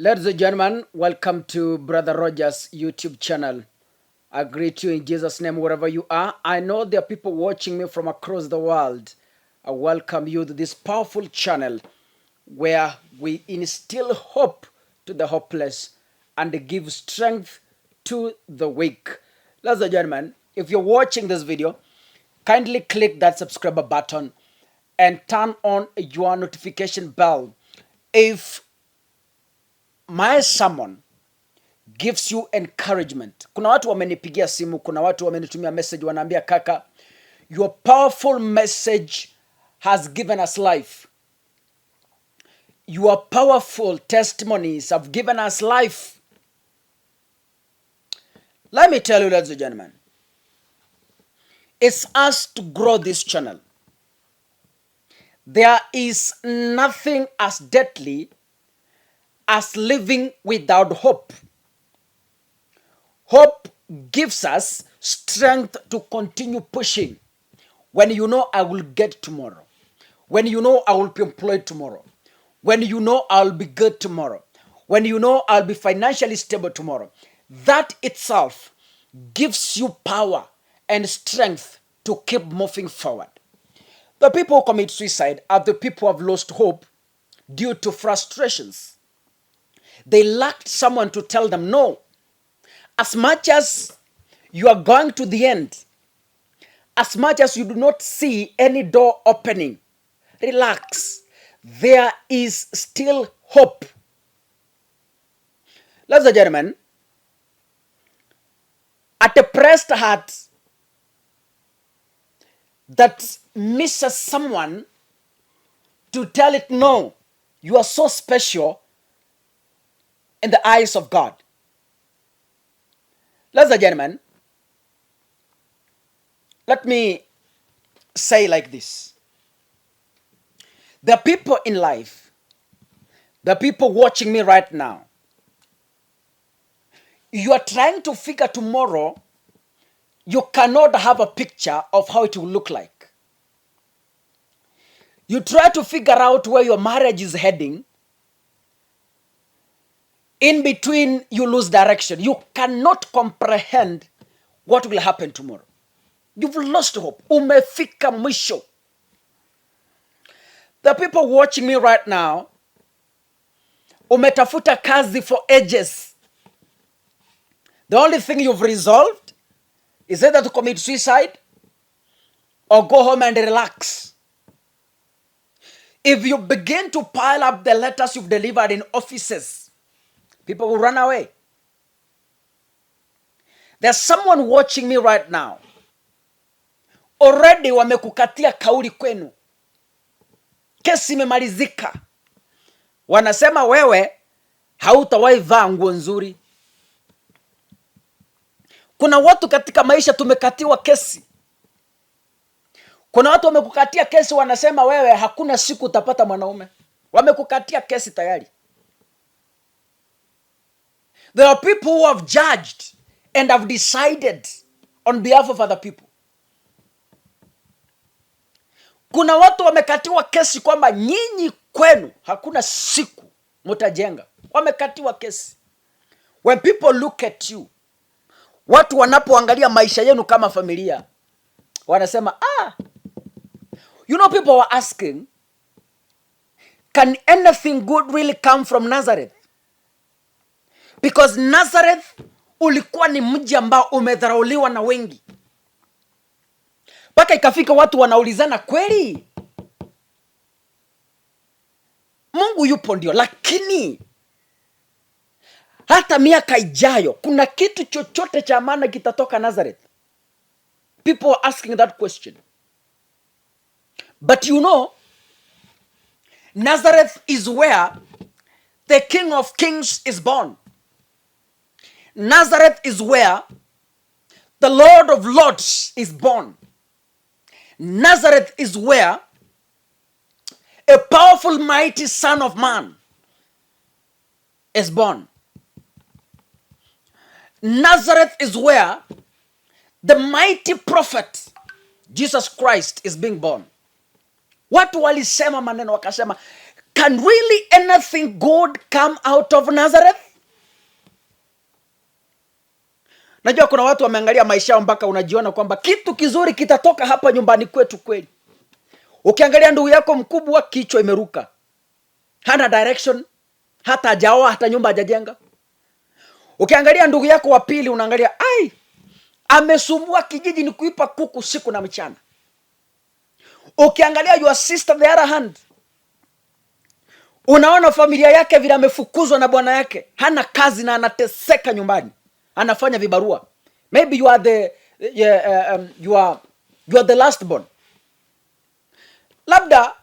Ladies and gentlemen, welcome to Brother Rogers' YouTube channel. I greet you in Jesus' name wherever you are. I know there are people watching me from across the world. I welcome you to this powerful channel where we instill hope to the hopeless and give strength to the weak. Ladies and gentlemen, if you're watching this video, kindly click that subscriber button and turn on your notification bell. If my sermon gives you encouragement. Kuna watu wamenipigia simu, kuna watu wamenitumia message, wanaambia, "Kaka, your powerful message has given us life. Your powerful testimonies have given us life." Let me tell you, ladies and gentlemen, it's us to grow this channel. There is nothing as deadly as living without hope. Hope gives us strength to continue pushing. When you know I will get tomorrow, when you know I will be employed tomorrow, when you know I'll be good tomorrow, when you know I'll be financially stable tomorrow, that itself gives you power and strength to keep moving forward. The people who commit suicide are the people who have lost hope due to frustrations. They lacked someone to tell them no. As much as you are going to the end, as much as you do not see any door opening, relax. There is still hope. Ladies and gentlemen, a depressed heart that misses someone to tell it no, you are so special in the eyes of God. Ladies and gentlemen, let me say like this. The people in life, the people watching me right now, you are trying to figure tomorrow, you cannot have a picture of how it will look like. You try to figure out where your marriage is heading. In between, you lose direction. You cannot comprehend what will happen tomorrow. You've lost hope. Umefika mwisho. The people watching me right now, umetafuta kazi for ages. The only thing you've resolved is either to commit suicide or go home and relax. If you begin to pile up the letters you've delivered in offices, people will run away. There's someone watching me right now. Already wamekukatia kauli kwenu, kesi imemalizika, wanasema wewe hautawahi vaa nguo nzuri. Kuna watu katika maisha tumekatiwa kesi. Kuna watu wamekukatia kesi, wanasema wewe hakuna siku utapata mwanaume. Wamekukatia kesi tayari. There are people who have judged and have decided on behalf of other people. Kuna watu wamekatiwa kesi kwamba nyinyi kwenu hakuna siku mutajenga. Wamekatiwa kesi. When people look at you, watu wanapoangalia maisha yenu kama familia, wanasema, "Ah." People were asking, "Can anything good really come from Nazareth?" Because Nazareth ulikuwa ni mji ambao umedharauliwa na wengi, mpaka ikafika watu wanaulizana, "Kweli Mungu yupo ndio, lakini hata miaka ijayo kuna kitu chochote cha maana kitatoka Nazareth?" People are asking that question. But Nazareth is where the King of Kings is born. Nazareth is where the Lord of Lords is born. Nazareth is where a powerful, mighty Son of Man is born. Nazareth is where the mighty prophet Jesus Christ is being born. Watu walisema maneno wakasema, Can really anything good come out of Nazareth? Najua kuna watu wameangalia maisha yao mpaka unajiona kwamba kitu kizuri kitatoka hapa nyumbani kwetu kweli. Ukiangalia ndugu yako mkubwa, kichwa imeruka, hana direction, hata hajaoa, hata nyumba hajajenga. Ukiangalia ndugu yako wa pili, unaangalia, ai, amesumbua kijiji ni kuiba kuku siku na mchana. Ukiangalia your sister, the other hand, unaona familia yake vile amefukuzwa na bwana yake, hana kazi na anateseka nyumbani, anafanya vibarua. Maybe you are the yeah, you are the last born. Labda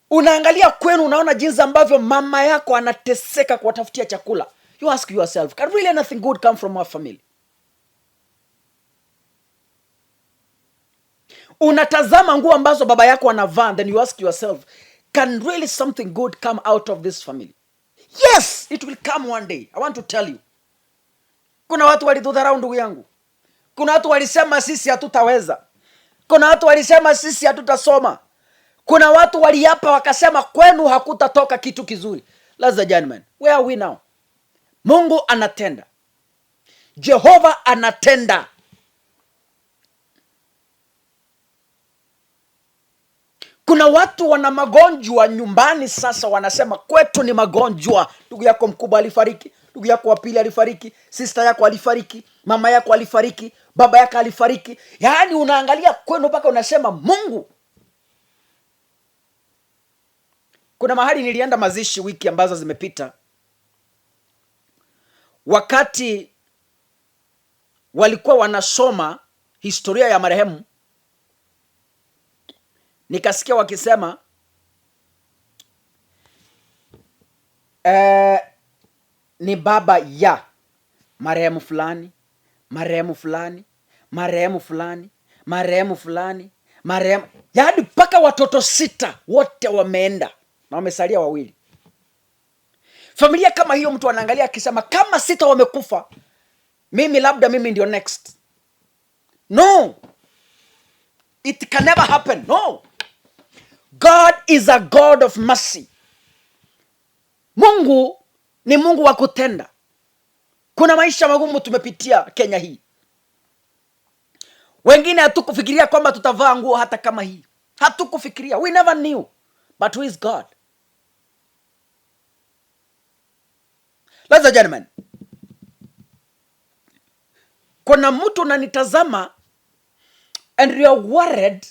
unaangalia kwenu, unaona jinsi ambavyo mama yako anateseka kuwatafutia chakula. You ask yourself, can really anything good come from our family? Unatazama nguo ambazo baba yako anavaa, then you ask yourself, can really something good come out of this family? Yes, it will come one day. I want to tell you, kuna watu walitudharau, ndugu yangu. Kuna watu walisema sisi hatutaweza. Kuna watu walisema sisi hatutasoma. Kuna watu waliapa wakasema kwenu hakutatoka kitu kizuri. Ladies and gentlemen, where are we now? Mungu anatenda, Jehova anatenda. Kuna watu wana magonjwa nyumbani sasa, wanasema kwetu ni magonjwa. Ndugu yako mkubwa alifariki, ndugu yako wa pili alifariki, sister yako alifariki, mama yako alifariki, baba yako alifariki. Yaani unaangalia kwenu mpaka unasema, Mungu. Kuna mahali nilienda mazishi wiki ambazo zimepita, wakati walikuwa wanasoma historia ya marehemu, nikasikia wakisema, ni baba ya marehemu fulani, marehemu fulani, marehemu fulani, marehemu fulani, marehemu, yaani mpaka watoto sita wote wameenda na wamesalia wawili. Familia kama hiyo, mtu anaangalia akisema kama sita wamekufa, mimi labda mimi ndio next. No, it can never happen. No, God is a God of mercy. Mungu ni Mungu wa kutenda. Kuna maisha magumu tumepitia Kenya hii, wengine hatukufikiria kwamba tutavaa nguo hata kama hii, hatukufikiria, we never knew, but who is God? Ladies and gentlemen, kuna mtu unanitazama and you are worried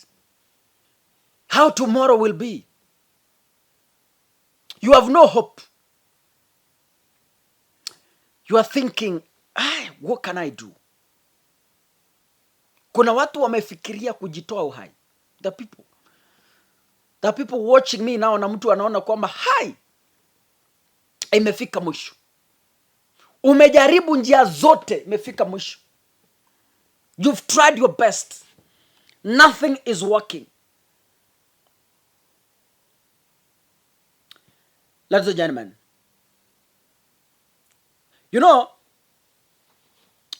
how tomorrow will be. You have no hope. You are thinking, ah, what can I do? Kuna watu wamefikiria kujitoa uhai. The people watching me now, na mtu anaona kwamba hai imefika mwisho. Umejaribu njia zote, imefika mwisho. You've tried your best, nothing is working. Ladies and gentlemen,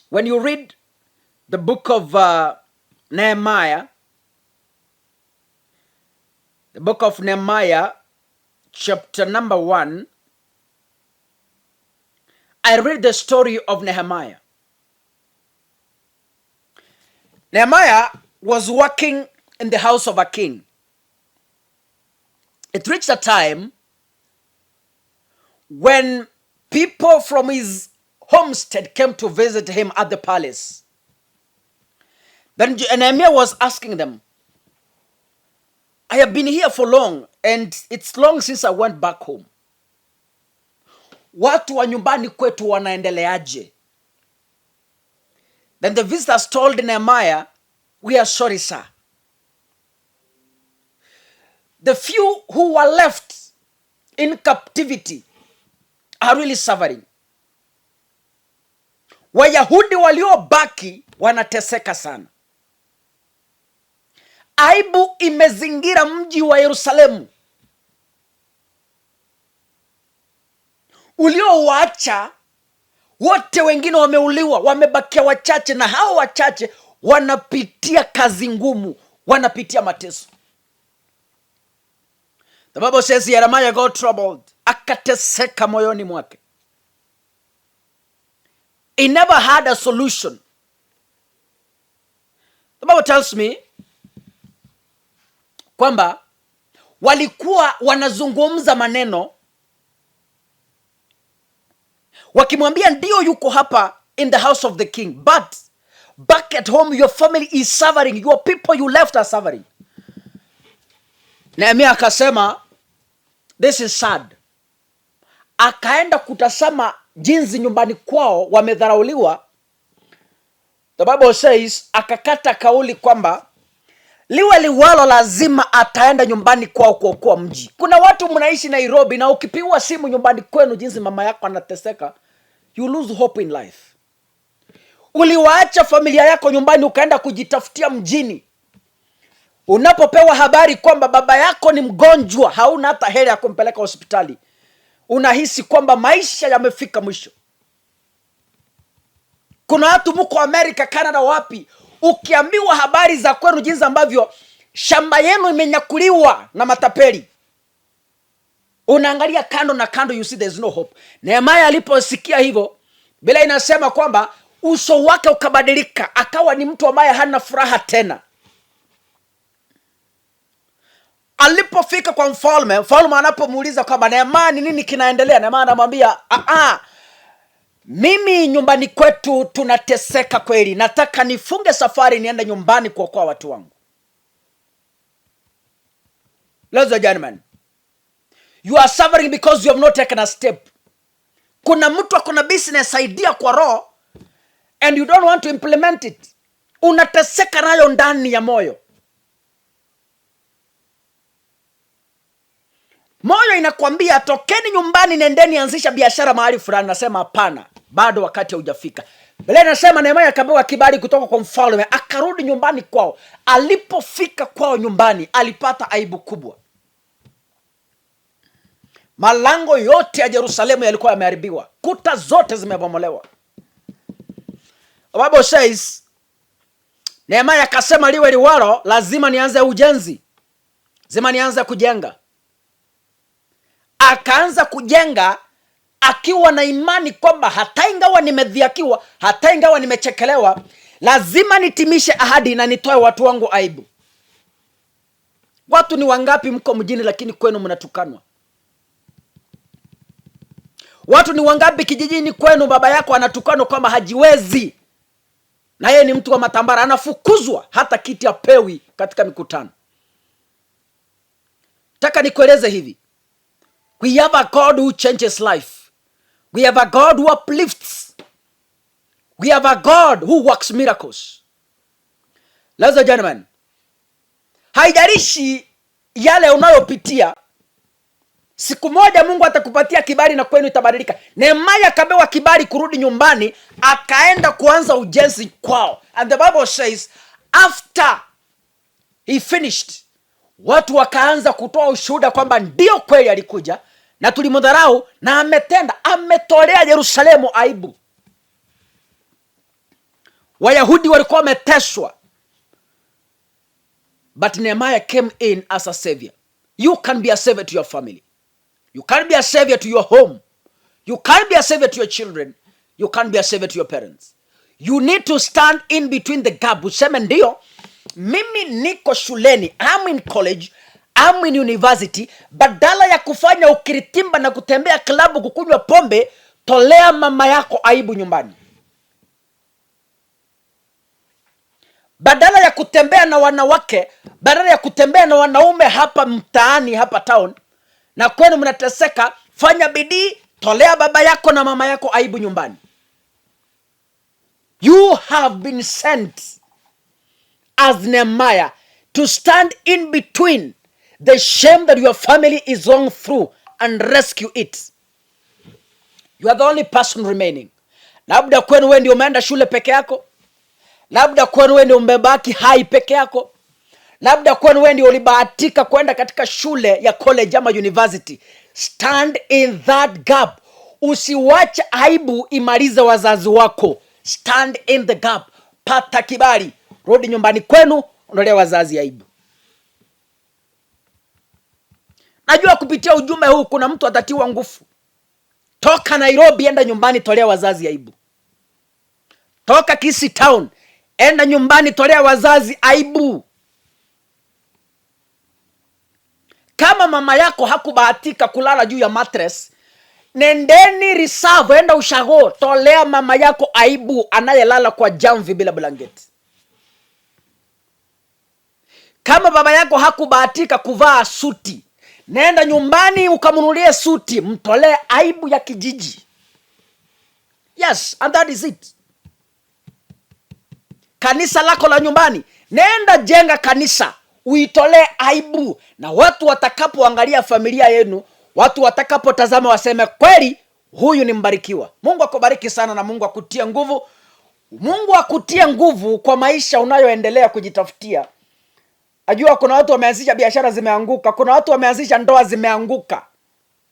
when you read the book of Nehemiah, the book of Nehemiah, chapter number 1, I read the story of Nehemiah. Nehemiah was working in the house of a king. It reached a time when people from his homestead came to visit him at the palace. Then Nehemiah was asking them, I have been here for long and it's long since I went back home. Watu wa nyumbani kwetu wanaendeleaje? Then the visitors told Nehemiah, we are sorry, sir. The few who were left in captivity are really suffering. Wayahudi waliobaki wanateseka sana. Aibu imezingira mji wa Yerusalemu uliowaacha wote, wengine wameuliwa, wamebakia wachache, na hao wachache wanapitia kazi ngumu, wanapitia mateso. The Bible says Jeremiah got troubled, akateseka moyoni mwake. He never had a solution. The Bible tells me kwamba walikuwa wanazungumza maneno wakimwambia, ndio yuko hapa in the house of the king, but back at home your family is suffering, your people you left are suffering. Nehemia akasema, "This is sad." Akaenda kutazama jinsi nyumbani kwao wamedharauliwa. The Bible says akakata kauli kwamba liwe liwalo, lazima ataenda nyumbani kwao kuokoa mji. Kuna watu mnaishi Nairobi na ukipigwa simu nyumbani kwenu jinsi mama yako anateseka, you lose hope in life. Uliwaacha familia yako nyumbani ukaenda kujitafutia mjini. Unapopewa habari kwamba baba yako ni mgonjwa, hauna hata hela ya kumpeleka hospitali, unahisi kwamba maisha yamefika mwisho. Kuna watu mko Amerika, Canada, wapi, ukiambiwa habari za kwenu jinsi ambavyo shamba yenu imenyakuliwa na matapeli, unaangalia kando na kando, you see there is no hope. Nehemia aliposikia hivyo, Biblia inasema kwamba uso wake ukabadilika, akawa ni mtu ambaye hana furaha tena. Alipofika kwa mfalme, mfalme anapomuuliza kwamba, "Nehemia, ni nini kinaendelea?" Nehemia anamwambia, "Aa, mimi nyumbani kwetu tunateseka kweli, nataka nifunge safari niende nyumbani kuokoa watu wangu." Ladies and gentlemen, you are suffering because you have not taken a step. Kuna mtu akona business idea kwa roho and you don't want to implement it. Unateseka nayo ndani ya moyo. Moyo inakwambia tokeni nyumbani, nendeni anzisha biashara mahali fulani. Nasema hapana, bado wakati haujafika. Biblia inasema Nehemia akapewa kibali kutoka kwa mfalme, akarudi nyumbani kwao. Alipofika kwao nyumbani, alipata aibu kubwa. Malango yote ya Yerusalemu yalikuwa yameharibiwa, kuta zote zimebomolewa. The Bible says Nehemia akasema, liwe liwalo, lazima nianze ujenzi, lazima nianze kujenga. Akaanza kujenga akiwa na imani kwamba hata ingawa nimedhihakiwa, hata ingawa nimechekelewa, lazima nitimishe ahadi na nitoe watu wangu aibu. Watu ni wangapi mko mjini, lakini kwenu mnatukanwa? Watu ni wangapi kijijini kwenu baba yako anatukanwa kwamba hajiwezi, na yeye ni mtu wa matambara, anafukuzwa hata kiti apewi katika mikutano. Taka nikueleze hivi, we have a God who changes life. We have a God who uplifts. We have a God who works miracles. Ladies and gentlemen, haijalishi yale unayopitia, siku moja Mungu atakupatia kibali na kwenu itabadilika. Nehemia akapewa kibali kurudi nyumbani, akaenda kuanza ujenzi kwao. And the Bible says after he finished, watu wakaanza kutoa ushuhuda kwamba ndio kweli alikuja na tulimdharau na ametenda, ametolea Yerusalemu aibu. Wayahudi walikuwa wameteswa, but Nehemiah came in as a savior. You can be a savior to your family. You can be a savior to your home. You can be a savior to your children. You can be a savior to your parents. You need to stand in between the gap. Useme ndio, mimi niko shuleni, I'm in college, I'm in university. Badala ya kufanya ukiritimba na kutembea klabu kukunywa pombe, tolea mama yako aibu nyumbani. Badala ya kutembea na wanawake, badala ya kutembea na wanaume hapa mtaani, hapa town, na kwenu mnateseka, fanya bidii, tolea baba yako na mama yako aibu nyumbani. You have been sent as Nehemiah to stand in between the shame that your family is going through and rescue it. You are the only person remaining. Labda kwenu wewe ndio umeenda shule peke yako, labda kwenu wewe ndio umebaki hai peke yako, labda kwenu wewe ndio ulibahatika kwenda katika shule ya college ama university. Stand in that gap. Usiwache aibu imalize wazazi wako. Stand in the gap, pata kibali, rudi nyumbani kwenu, ondolea wazazi aibu. Najua kupitia ujumbe huu kuna mtu atatiwa nguvu. Toka Nairobi, enda nyumbani, tolea wazazi aibu. Toka Kisii Town, enda nyumbani, tolea wazazi aibu. Kama mama yako hakubahatika kulala juu ya mattress, nendeni reserve, enda ushago, tolea mama yako aibu anayelala kwa jamvi bila blanketi. Kama baba yako hakubahatika kuvaa suti, nenda nyumbani ukamnunulie suti, mtolee aibu ya kijiji. Yes, and that is it. Kanisa lako la nyumbani, nenda jenga kanisa, uitolee aibu, na watu watakapoangalia familia yenu, watu watakapotazama waseme kweli, huyu ni mbarikiwa. Mungu akubariki sana na Mungu akutie nguvu. Mungu akutie nguvu kwa maisha unayoendelea kujitafutia. Ajua kuna watu wameanzisha biashara zimeanguka, kuna watu wameanzisha ndoa zimeanguka.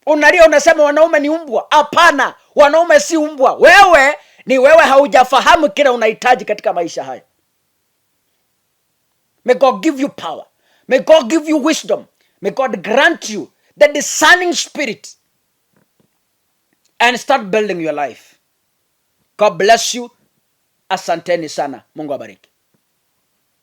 Unalia unasema wanaume ni umbwa. Hapana, wanaume si umbwa. Wewe ni wewe, haujafahamu kile unahitaji katika maisha haya. May God give you power. May God give you wisdom. May God grant you the discerning spirit and start building your life. God bless you. Asanteni sana. Mungu abariki.